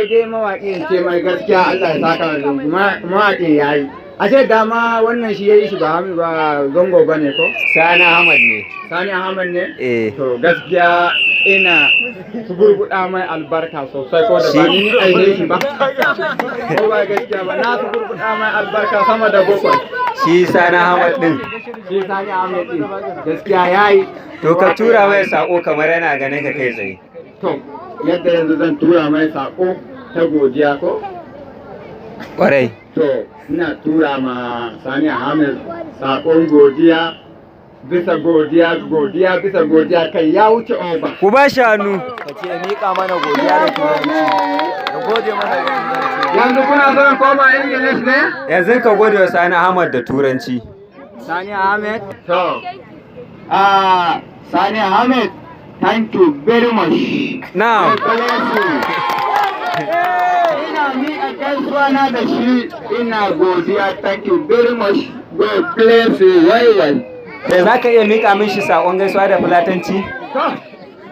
Sai dai mawaƙin ce mai gaskiya, Allah ya saka mawaƙin yayi. Ashe dama wannan shi yayi shi, ba Hami ba Zango bane ko? Sani Ahmad ne. Sani Ahmad ne? Eh. To, gaskiya ina gurguda mai albarka sosai, ko da ba ni aike shi ba. Ko ba gaskiya ba, na su gurguda mai albarka sama da bakwai. Shi Sani Ahmad din. Shi Sani Ahmad din. Gaskiya yayi. To, ka tura mai sako kamar yana ganin ka kai tsaye. To, yadda yanzu zan tura mai sako ta godiya ko? Kwarai. To, ina tura ma Sani Ahmed sakon godiya bisa godiya, godiya bisa godiya, kai ya wuce over. Ku ba shi hannu. Ka ce miƙa mana godiya da Turanci, ka gode mana da Turanci. Yanzu kuna son koma English ne? Yanzu ka gode wa Sani Ahmad da Turanci. Sani Ahmed. To, ah, Sani Ahmed, thank you very much. Na'am. God bless you. Ina miƙa gaisuwa na da shi, ina godiya, thank you very much. God bless you well well. Da za ka iya miƙa mishi saƙon gaisuwa da Fulatanci? To,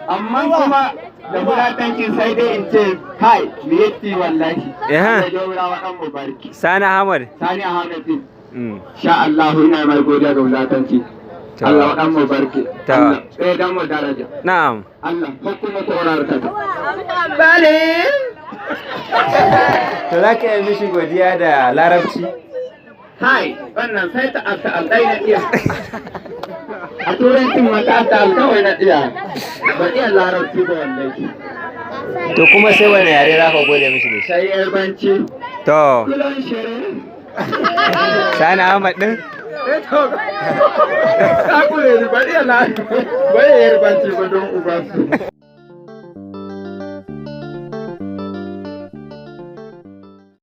amma kuma da Fulatanci sai dai in ce kai mi yetti wallahi. Ehe. Allah jawra ɗan mubarki. Sani Ahmad. Sani Ahmed din. Sha Allah ina mai godiya da Fulatanci. To. Allah ɗan mubarki. To. Allah ɗaya dan mu daraja. Na'am. Allah hukuma korar ka. Bale. To, za ka iya mishi godiya da Larabci? Hai, wannan sai ta alta altai na iya. A Turancin ma ta alta kawai na iya. Ba iya Larabci ba wallahi. To, kuma sai wani yare za ka gode mishi da shi? Sai Yarbanci. To, Kulon shere. Sani Ahmad din? Eh to, ka kure ni, ba iya Yarbanci ba don ubansu.